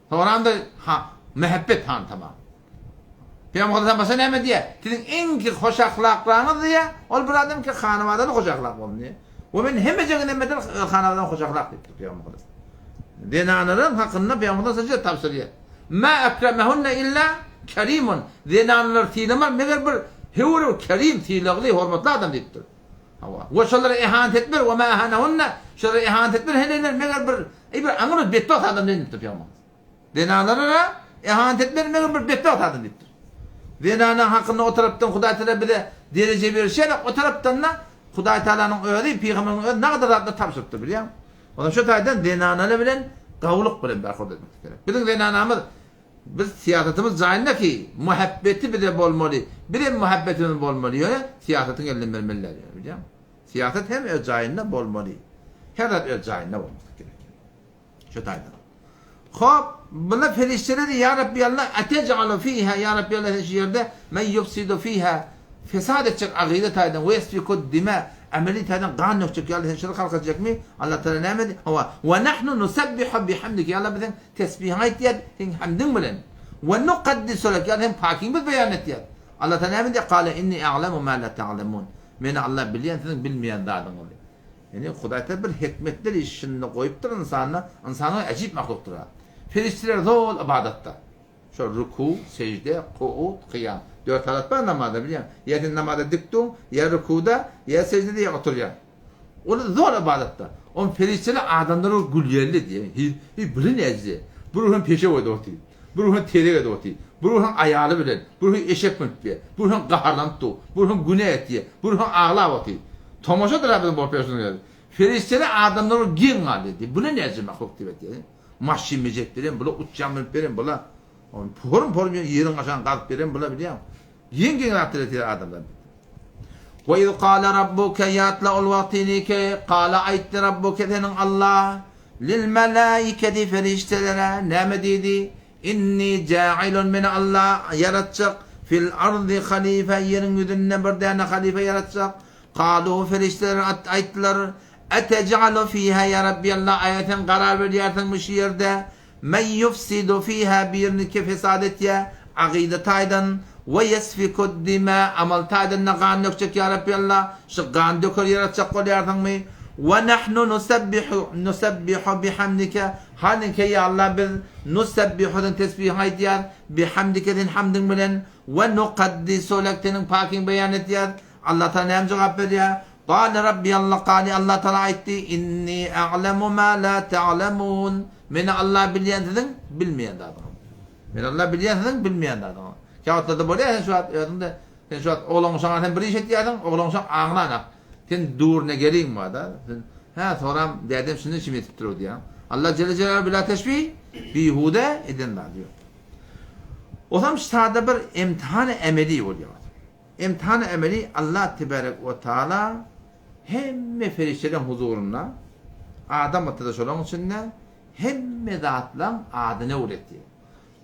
Soňram-da ha, mähebbet han tamam. Pygamber Hudaý başga näme diýýär? Siziň iň ki hoş ahlaklaryňyz diýýär, ol bir adam ki hanawadan hoş ahlak bolsun diýýär. We men hemme jeňinden beter hanawadan hoş ahlak diýipdir Pygamber Hudaý. Zenanlaryň hakynda Pygamber Hudaý şeýle tabşyrýar. Ma akramahunna illa kerimun. Zenanlary sylamaz meger bir höwür kerim, sylagly, hormatly adam diýipdir. Hawa. We şolara ihanet etmez, we ma ahanahunna, şolara ihanet etmez heleýler meger bir, eý bir aňry betbagt adam diýipdir pygamberimiz. Zenanlara ihanet etmez meger bir betbagt adam diýipdir. Zenana hakynda o tarapdan Hudaý Taala bize dereje berişi ýaly, o tarapdan-da Hudaý Taalanyň özi, pygamberiň özi nagadyr zatlar tabşyrypdyr bilýäňmi? Ondan şu taýdan zenanalar bilen gawulyk bilen berhurd etmek gerek. Biziň zenanamyz Biz syýasatymyz jaýynda ki, muhabbeti bize bolmaly, bizem muhabbetimiz bolmaly, ýöne syýasatyň elinden bermeli däl ýöne, bilýäňmi? Syýasat hem öz jaýynda bolmaly. Her zat öz jaýynda bolmasy gerek. Şu taýdan. Hop, bunda perişdeler ýa Rabbi Allah atej'alu fiha ýa Rabbi Allah sen şu ýerde men yufsidu fiha fesat etjek agyda taýdan we yesfiku dima ameli taýdan gan dökjek ýa Allah sen şirk halk etjekmi? Allah Taala näme diýdi? Hawa, we nahnu nusabbihu bihamdike ýa Allah biz seň Tesbihiňi aýtýar, seň hamdyň bilen. We nukaddisu lek, ýagny seň pakyňy biz beýan etýäris. Allah Taala näme diýýär? Kale inni a'lemu ma la ta'lemun. Men Allah bilýän siziň bilmeýän zadyňyzy. Ýagny Hudaý Taala bir hikmetler işinde goýupdyr ynsanda, ynsan äjip mahlukdyr. Perişdeler zol ybadatda. Şol ruku, sejde, kuut, kyýam. Dört halat bar namazda bilýäň. Ýa sen namazda dik duň, ýa rukuda, ýa sejdede, ýa oturýaň. Ol zor ybadatda. On perişdeler adamlara gülýärler diýýär. Hi, hi, biri näjise? Bir hem peşew edip otyr. Bir hem terek edip otyr. Bir hem aýaly bilen, bir hem eşek münüp diýýär. Bir hem gaharlanyp dur. Bir hem günä etýär. Bir hem aglap otyr. Tomaşadyr ha biziň bolup ýörşümiz ýaly. Perişdeler adamlara geň galýar diýýär. Bu ne näjise mahluk diýip aýtýar. Maşyn mejek beren bula, uçýan münüp beren bula. Porum-porum ýeriň aşagyny gazyp beren bula bilýäňmi? Geň-geň zatlar etýär adamlar. We iz kale rabbuke ýatla ol wagtyny ki, kale aýtdy rabbuke seniň Allah, lil melaiketi perişdelere näme diýdi? Inni jailun men Allah ýaratjak fil ardy halife ýeriň ýüzünde bir däne halife ýaratjak. Kalu perişdeler aýtdylar, Etejalu fiha ýa Rabbi Allah aýa sen karar berýärsiňmi şu ýerde? Men ýufsidu fiha birini ki fesat etýär. Agyda taýdan, We ýesfikud-dima, amal taýdan-da gan dökjek ýa Rabbi Allah, şu gan döker ýaratjak bolýarsyňmy? We nahnu nusabbihu, nusabbihu bihamdike, halinki ýa Allah biz nusabbihu seniň tesbihiňi aýdýas, bihamdike seniň hamdyň bilen, we nukaddisu lek seniň pakyňy beýan edýäs. Allah Taala näme jogap berýär? Gale Rabbi Allah gale Allah Taala aýtdy, Inni a'lemu ma la ta'lemun. Meni Allah bilýän siziň bilmeýän zadyňyz. Men Allah bilýän siziň bilmeýän zadyňyz. Käwagtlarda bolýar sen şu wagt özüňde sen şu wagt oglan uşaňa sen bir iş etýärsiň, oglan uşak aňlanak. Sen duruna geliň bar-da. Sen hä soram dädem şuny üçin etipdir diýýäň. Allah jelle jelaluhu bila teşbih bihude eden zady ýok. Osam ştada bir imtihany emeli bolýar. Imtihany emeli Allah tebarek we taala hemme perişdeleriň huzurynda Adam ata-da şolaryň içinde hemme zatlaryň adyny öwretýär.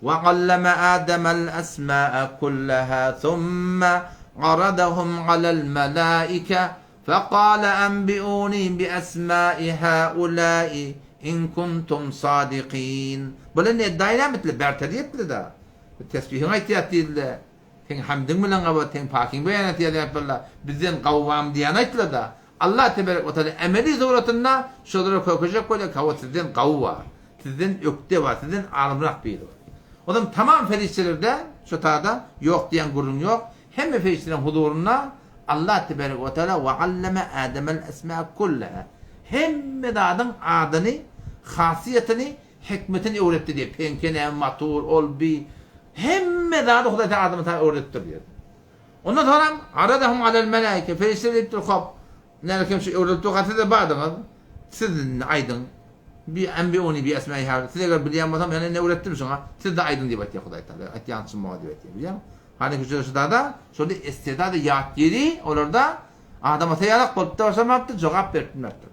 We allama Adamel esmaa kullaha thumma aradahum alal malaika fekale enbiuni bi esmai haulai in kuntum sadikin. Bular ne eddaýlar mitli berteli etdi-de. Tesbihiňi aýtýar diýdiler. Seň hamdyň bilen gabat, seň pakyň beýan etýär diýipdirler. Bizden gawy barmy diýýän aýtdylar-da. Allah teberek we taala emeli suratynda şolara kökejek bolýar, hawa sizden gawy bar, sizden ökde bar, sizden alymrak biri bar. Onam tamam perişdelerde şo tada ýok diýen gürrüň ýok. Hemme perişdeleriň huzurynda Allah teberek we taala we alleme Ademel esma kullaha. Hemme zadyň adyny, hasiýetini Hikmetini öwretdi diýip, peňke näme, matur, ol, bi, hemme zady Hudaý Tagala adama taýyn öwredipdir diýýär. Ondan soňram, Aradahum alel melaike, perişdeler diýipdir, hop, näme kim şu öwredip durka siz-de bardyňyz, siz indi aýdyň, bi enbiuni bi esmai haula, siz eger bilýän bolsaňyz, men indi öwretdim şuňa, siz-de aýdyň diýip aýtýar Hudaý Tagala, aýtýan çyn bolsa diýip aýtýar, bilýäňmi? Hany şu şudada, şonda istedady ýat ýeri olarda adama seýalak bolupdyr, başarmapdyr, jogap berip bilmepdir.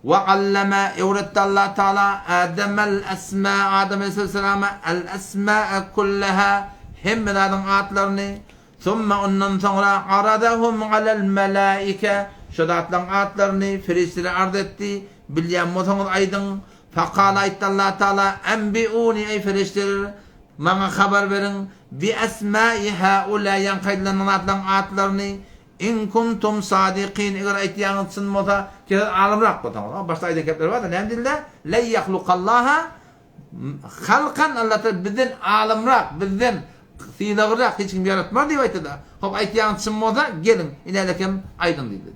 We allama, öwretdi Allah Taala Ademel esma, Adem aleyhisselama el esmae kulleha, hemme zadyň atlaryny, summa ondan soňra aradahum alel melaike, şo zatlaryň atlaryny perişdelere arz etdi, bilýän bolsaňyz aýdyň, Fakala aýtdy Allah Taala, enbiuni eý perişdeler, maňa habar beriň, bi esmai haula ýaňky aýdylan zatlaryň atlaryny, In kuntum sadikin, eger aýtýanyňyz çyn bolsa, ki siz alymrak bolsaňyz. O başda aýdan gepleri barda, näme diýildi? Len ýahlukallaha halkan, Allah Taala bizden alymrak, bizden sylaglyrak hiç kim ýaratmaz diýip aýtdy-da. Hop, aýtýanyňyz çyn bolsa, geliň, inälekem aýdyň diýdi.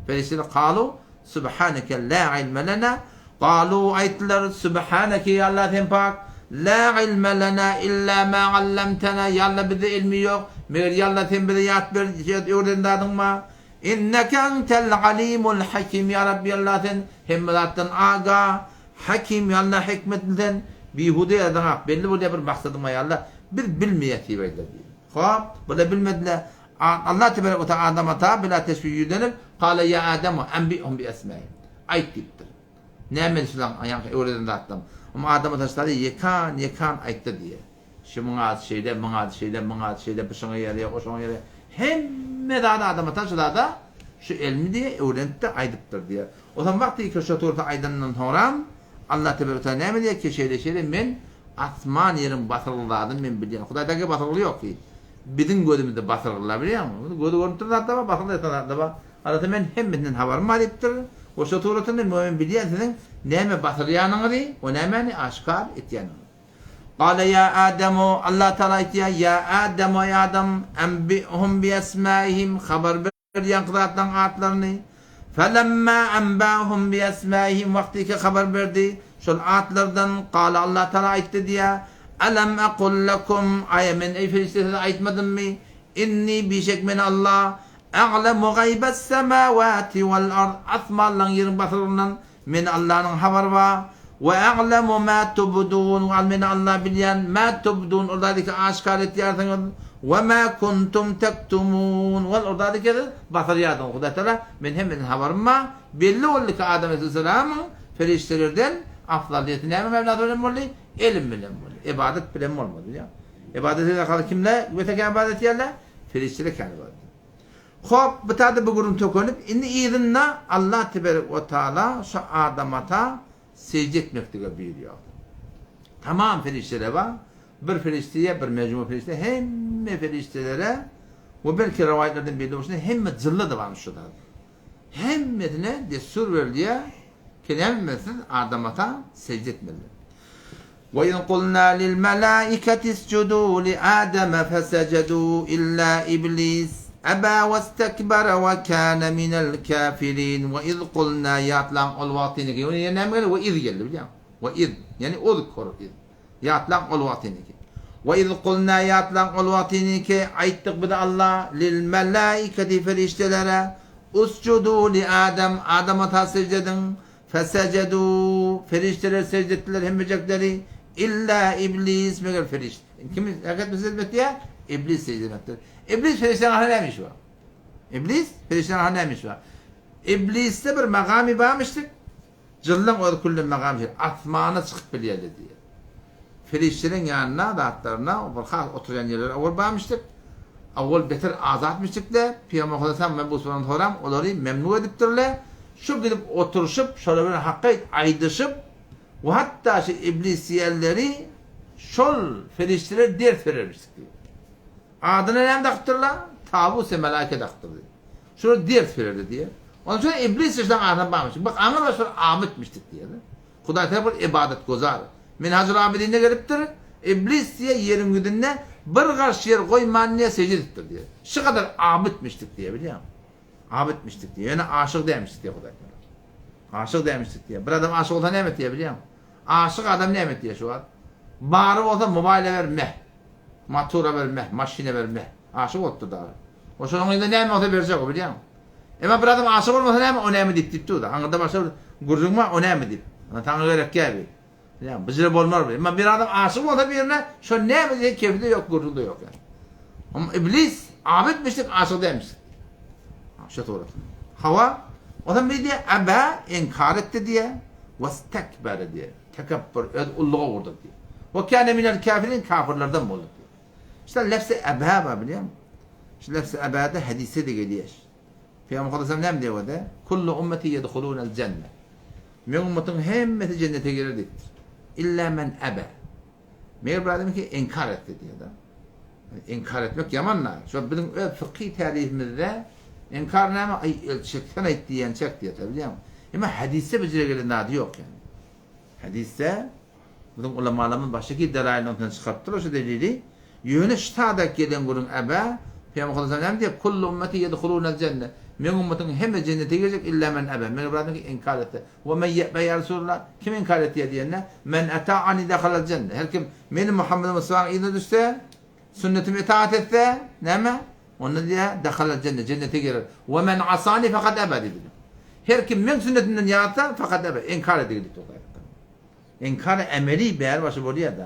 Perişdeler kalu subhaneke la ilme lena Galu aýtdylar, Subhaneke ýa Allah sen pak, la ilme lena illa ma allamtena, ýa Allah bizde ilmi ýok, meger ýa Allah sen bize ýat ber, öwreden zadyň bar. Inneke entel alimul hakim, ýa Rabbi Allah sen hemme zatdan aga, hakim ýa Allah hikmetli sen, bihuda ýaradyňak, belli bolýar bir maksadyň bar ýa Allah, biz bilmeýäs diýip aýdylar diýdi. Hop, bular bilmediler. Allah tebarek we taala Adam ata bila teşbih ýüzlenip, Kale ýa Ademu enbi'hum bi esmaihim. Aýt diýipdir. Näme şulaň ýaňky öwreden zatlaryň. Amma Adam ata şulary ýekan ýekan aýtdy diýýär. Şu muň ady şeýle, muň ady şeýle, muň ady şeýle, bu şoňa ýaraýar, o şoňa ýaraýar. Hemme zady Adam ata şu zada şu elmi diýýär, öwrenipdir, aýdypdyr diýýär. Onsoň wagty ki şo tursa aýdanyndan soňram Allah tebarek we taala näme diýýär ki şeýle şeýle men asman ýeriň basyrgyly zadyny men bilýän. Hudaýda basyrgyly ýok ki. Biziň gözümizde basyrgylar bilýäňmi? Gözi görnüp duran zatlar bar, basyrgyly ýatan zatlar bar. Arasy men hemmesinden habarym bar diýipdir. We şo suratynda men bilýän siziň näme basyrýanyňyzy we nämäni aşgär etýäniňizi. Gala ýa Ademu, Allah Taala aýtýar, ýa Ademu eý Adam, enbi'hum bi esmaihim, habar ber ýaňky zatlaryň atlaryny. Felemma enba'hum bi esmaihim, wagtyky habar berdi şol atlardan, gala Allah Taala aýtdy diýýär, Alam aqul lekum, aýa men eý perişde size aýtmadymmy, inni bişek men Allah, A'lemu gaýbes semawati wal ard, asmanlaryň ýeriň basyrgyndan men Allanyň habary bar. We a'lemu ma tubdun, we men Alla bilýän ma tubdun ol zady ki aşgär etýärsiňiz, we ma kuntum tektumun, we ol zady ki siz basyrýarsyňyz. Hudaý Tagala men hemmeden habarym bar. Belli boldy ki Adam aleyhisselamyň perişdelerden afzalyýeti näme mebnasy bilen boldy? Elm bilen boldy. Ybadat bilen bolmady. Bilýäňmi? Ybadat eden arkaly kimler betekän ybadat etýärler? Perişdeler kän ybadat edýär. Hop, bu taýda bu gürrüň tökenip, indi yzynda Allah teberek we taala şu Adam ata sežde etmeklige buýurýar. Tamam perişdeler bar. Bir perişdeye, bir mejmu perişde, hemme perişdelere we belki rowaýatlardan belli bolşuna hemme jynlar-da barmyş şu zat. Hemmesine dessur berilýär ki hemmesi Adam ata sejde etmelidir. Ve iz kulna lil melaiketi iscudu li Ademe fesecedu illa iblis eba vestekbere ve kâne minel kâfirin ve iz kulna ýatlaň ol wagtynyky ýöne ýene näme geldi ve iz geldi bilýäňmi ve iz ýani uzkur iz ýatlaň ol wagtynyky ve iz kulna ýatlaň ol wagtynyky aýtdyk biz Alla lil melaiketi perişdelere uscudu li Adem Adam ata sejde ediň Fesejedû, perişdeler sejde etdiler hemmejekleri, illa iblis, meger perişde. Kim hereket mi secde etdi ya? Iblis secde etmektir. Iblis perişdelerin arasında näme işi bar? Iblis perişdelerin arasında näme işi bar? Iblisde bir magamy barmyşdyk. Jynlaň öz külli magamy şeýle, asmana çykyp bilýärler diýýär. Perişdeleriň ýanyna, zatlaryna, bir has oturýan ýerleri owal barmyşdyk. Owal beter azatmyşdyk-da, Pygamber Hudaýa men bu sorany soram, olary memnun edipdirler. Şu gidip oturyşyp, şolar bilen hakyt aýdyşyp we hatda şu iblis diýenleri şol perişdelere ders berermişdik diýip. Adyna näme dakypdyrlar? Tawus we melaike dakypdyr diýip. Şolar ders bererdi diýýär. Ondan soň iblis şolaryň arasyna barmyş. Bak aňyr başlar abytmyşdyk diýýär. Hudaý tarapy bir ybadatgozar. Minhajul Abidinde gelipdir, Iblis diýýär, ýeriň ýüzünde bir garş ýer goýman diýýär, sežde edipdir diýýär. Şu gadar abytmyşdyk diýýär, bilýäňmi? Abytmyşdyk diýýär. Ýöne aşyk dälmişdik diýýär Hudaý tarapy. Aşyk dälmişdik diýýär. Bir adam aşyk bolsa näme etýär bilýäňmi? Aşyk adam näme etýär şu wagt? Bary bolsa mobaýla ber meh. Matura ber meh, maşyna ber meh. Aşyk bolupdyr dagy. O şonuň ýerine näme bolsa berjek o bilýäňmi? Emma bir adam aşyk bolmasa näme, o näme diýip diýip dur-da. Aňyrda başga bir gürrüň bar, o näme diýip. Saňa gerekýä bi. Bilýäňmi? Bijire bolmar bi. Emma bir adam aşyk bolsa birine, şo näme diýse kefi-de ýok, gürrüň-de ýok ýaly. Amma iblis abytmyşdyk, aşyk dälmişdik. Şo surat. Hawa, onsoň bir diýýär, Aba, inkar etdi diýýär, westekbere diýýär. Tekepbür, öz ulluga urdy diýýär. We kâne minel käfirin, kafirlerden boldy diýýär. Şda lefzi Aba bar bilýäňmi? Şu lefzi Abada hadisde-de gelýär. Pygamber sallallahu näme diýýär? Kullu ummeti yedhulunal jenne. Meň ummatymyň hemmesi jennete girer diýipdir. Illa men aba. Meger bir adam ki inkar etdi diýýär. Inkar etmek ýaman da. Şo biziň öz fykhy tarifimizde inkar näme? Aý el çeksen aýt diýen çek diýýär, bilýäňmi? Emma hadisde bu jere gelen zady ýok ýani. Hadisde Biziň ulamalarymyz başga delaýyl ondan çykarypdyr şu delili. Ýöne şu sada gelen gürrüň Äbä, Pygamber sallallahu näme diýýär? Kullu ummeti yedhulunel jenne. Meň ummatymyň hemme jennete girjek illa men äbä. Meger bir adam ki inkar etse. We men ýe'be ýa Resulallah? Kim inkar etýär diýende, Men ata'ani dehalel jenne. Her kim meni Muhammed Mustafanyň yzyna düşse, sünnetime itaat etse, näme? Onda diýýär, dehalel jenne, jennete girer. We men asani fakat äbä diýdi. Her kim meň sünnetimden ýazsa, fakat äbä, inkar edigi diýdi. Inkar emeli bäri başy bolýar da.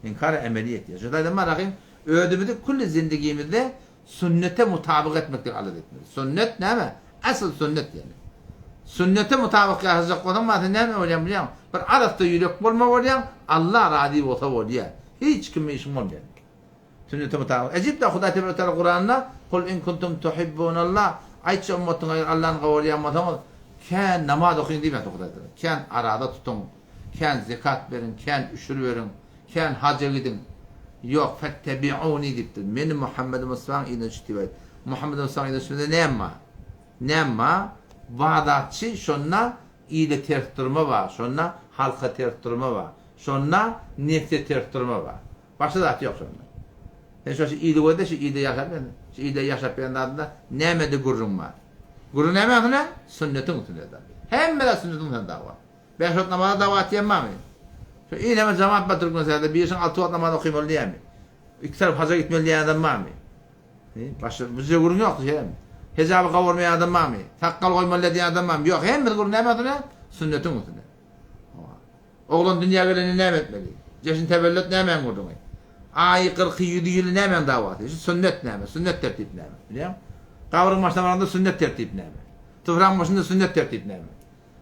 Inkar emeli etýär. Şu taýdan Rahim özümizi külli zindigimizde sünnete mutabyk etmeklik alada etmeli. Sünnet näme? Asl sünnet ýani. Sünnete mutabyk ýaşajak bolsaň ma sen näme bolýaň bilýäňmi? Bir arassa ýürek bolma bolýaň, Allah razy bolsa bolýar. Hiç kime işiň bolmaýar. Sünnete mutabyk. Ejip-de Hudaý tebarek teala Kuranda, Kul in kuntum tuhibbunallah, Aýtçy ummatyňa eger Allany gowarýan bolsaňyz, kän namaz okyň diýmändir Hudaý teala. Kän araza tutuň, kän zekat beriň, kän üşür beriň, kän haja gidiň. Ýok, fettebi'uni diýipdir. Meni Muhammed Mustafaň yzyna düşüp diýip aýt. Muhammed Mustafaň yzyna düşmese näme bar? Näme bar? Bazarçy şonda ile ters durma bar, şonda halka ters durma bar, şonda nefse ters durma bar. Başga zat ýok şonda. Sen şo şu ili gözle, şu ilde ýaşap ýörsen, şu ilde ýaşap ýören zadynda nämede gürrüň bar? Gürrüň näme üstüne? Sünnetiň üstüne da. Hemme zat sünnetiň üstüne dawa. Bäş wagt namaza dawa atýan barmy? Şu ineme jemaat bar Türkmenistanda, birişiň alty wagt namaz okymaly diýýärmi? Iki tarap haja gitmeli diýýän adam barmy? Başga bu jere gürrüň ýokdy şeýlemi? Hijaby gowurmaýan adam barmy? Sakgal goýmaly diýýän adam barmy? Ýok, hemmesi gürrüň näme üstüne? Sünnetiň üstüne. Oglan dünýä gelende näme etmeli? Jeşn tewellüt nämäň gürrüňi? Aýy, kyrky, ýüzi, ýyly nämäň dawasy? Şu sünnet näme? Sünnet tertip näme? Bilýäňmi? Gabryň başyna baranda sünnet tertip näme? Topragyň başynda sünnet tertip näme?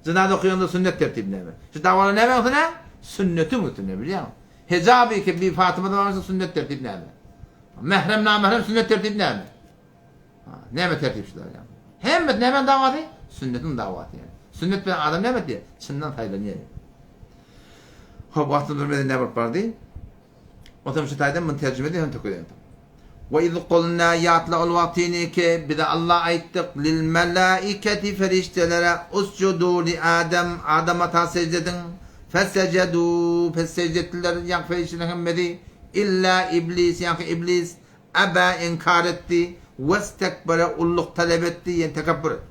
Jynaza okaýanda sünnet tertip näme? Şu dawalar nämäň üstüne? Sünnetiň üstüne, bilýäňmi? Hejaby ki bi Fatyma da sünnet tertip näme? Mährem namährem sünnet tertip näme? Näme tertip şular ýa? Hemmesi nämäň dawasy? Sünnetiň dawasy ýa. Sünnet bilen adam näme etýär? Çyndan saýlanýar. Hop, wagtymyz bir meden näme bolup bardy? Onsoň şu taýdan muny terjime edip hem tökeýin. We iz kulna ýatla ol wagtyny ki bize Allah aýtdyk lil melaiketi ferişdelere usjudu li Adem Adam ata sejde ediň fesejedu pes sejde etdiler ýaňky ferişdeleriň hemmesi illa iblis ýaňky iblis aba inkar etdi westekbere ulluk talep etdi ýene tekepbür etdi.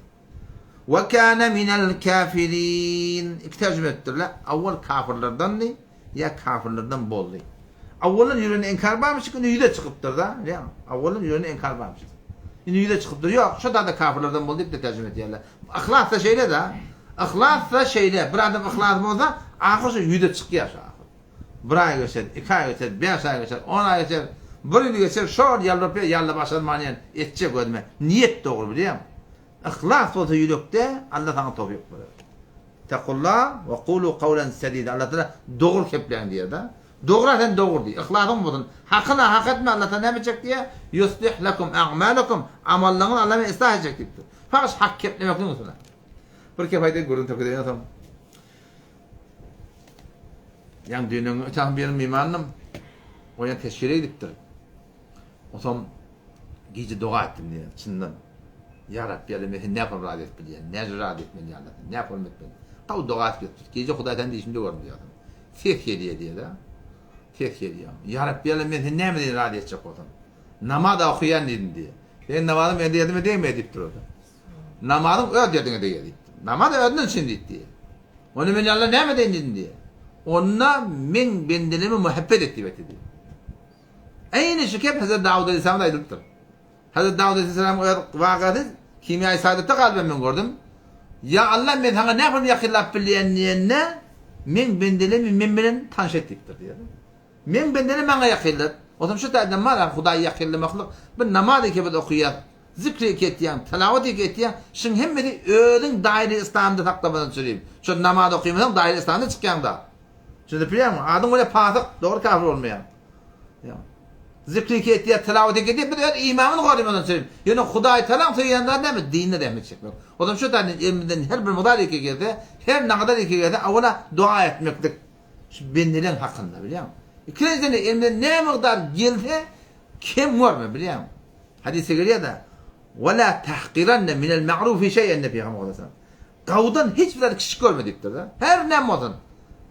We kâne minel kâfirîn. Iki terjime edipdirler. Awwal kafyrlardandy ýa kafyrlardan boldy. Awwaldan ýüreginde inkar barmyş, indi ýüze çykypdyr-da. Bilýäňmi? Awwaldan ýüreginde inkar barmyş. Indi ýüze çykypdyr. Ýok, şo da-da kafyrlardan boldy diýip-de terjime edýärler. Yhlas-da şeýle-de. Yhlas-da şeýle. Bir adam yhlasy bolsa, ahyr şo ýüze çykýar şo ahyr. Bir aý geçer, iki aý geçer, bäş aý geçer, on aý geçer, bir ýyl geçer, şol ýalbaryp ýa-ýa başarman ýa etjek özüme. Niýet dogry bilýäňmi? Yhlas bolsa ýürekde Alla saňa towfyk berer. Ittakullah we kulu kawlen sedida. Alla Taala dogry kepläň diýýär-de. Dogra sen dogry diý. Yhlasyň bolsun. Haky nahak etme Alla Taala näme etjek diýýär? Yuslih lekum a'malakum. Amallaryňyzy Alla men yslah etjek diýipdir. Fakat hak keplemekligiň üstüne. Bir kep aýdaýyn gürrüň tökedeýin soň. Ýaň düýnüň ötäň bir mymanym. O ýa teşkile gidipdir. Onsoň gije doga etdim diýýär, çyndan. Ýa Rabbi, ýa men seni nähili razy edip bilýän, näce razy etmeli ýa Allah, näme hormat etmeli. Gawy doga edip ýatyp, gije Hudaý sen diýşimde gördüm diýýär. Ses gelýär diýýär-de. Ses gelýär. Ýa Rabbi, ýa men seni näme bilen razy etjek bolsam. Namaz okaýan diýdim diýýär. Seň namazyň meniň derdime degmeýär diýip dur. Namazyň öz derdiňe degýär diýipdir. Namaz özünden üçin diýip diýýär. Onda men Alla näme edeýin diýdim diýýär. Onda meň bendelerime muhabbet et diýip aýtdy diýýär. Eýni şu gep Hezreti Dawut aleyhisselamda aýdylypdyr. Hezreti Dawut aleyhisselamyň öz wakasy Kimýaýy Saadatda galyp men gördüm. Ýa Allah men saňa nähili ýakynlap bilýän diýende, meň bendelerimi men bilen tanyş et diýipdir diýýär. Meň bendelerim maňa ýakynlar. Onsoň şu taýdan bar Hudaýy ýakynlamaklyk bir namaz iki biz okaýas, zikr iki etýäň, tilawat iki etýäň, şuň hemmesi özüň daýry yslamda saklamadan çürim. Şo namaz okymasaň daýry yslamdan çykýaň-da. Düşünip bilýäňmi? Adyň bolýar pasyk, dogry kafir bolmaýaň. Ýa. Zikri ki etýär, tilawat ki edýär, biz öz imamyny goramadan çürim. Ýöne Hudaý Tagalaň söýýän zady näme? Dinine rehmet çekmek. O zaman şu taýdan elimizden her bir mydar iki gelse, her nagadar iki gelse, awala dua etmeklik şu bendeleň hakynda, bilýäňmi? Ikinjiden elimizden näme mygdar gelse, kem görme, bilýäňmi? Hadysda gelýär-de, Ve la tahqiranne minel ma'rufi şey'en diýip Pygamber aleyhisselam. Gawudan hiç bir zady kiçijik görme diýipdir-de. Her näme bolsun,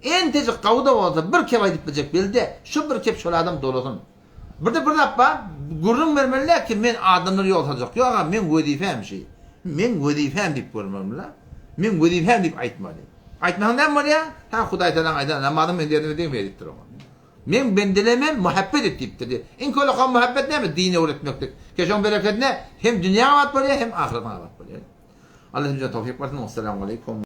entejik gawu-da bolsa bir kep aýdyp biljek belli-de, şu bir kep şol adam dolasyn. Bir-de bir zat bar, gürrüň bermeli däl ki, men adamlara ýol saljak. Ýok aga, meň wezipem şi. Meň wezipem diýip görmeli-le. Meň wezipem diýip aýtmaly. Aýtmasaň näme bolýar? Hä, Hudaý Tagalaň aýdan namazyň meniň derdime degmeýär diýipdir oňa. Meň bendelemem muhabbet et diýipdir diýip. Iň kölekan muhabbet näme? Din öwretmeklik. Ke şoň berekedine hem dünýäň abat bolýar, hem ahyretiň abat bolýar. Allah hepimize towfyk bersin. Wessalamu aleýkum.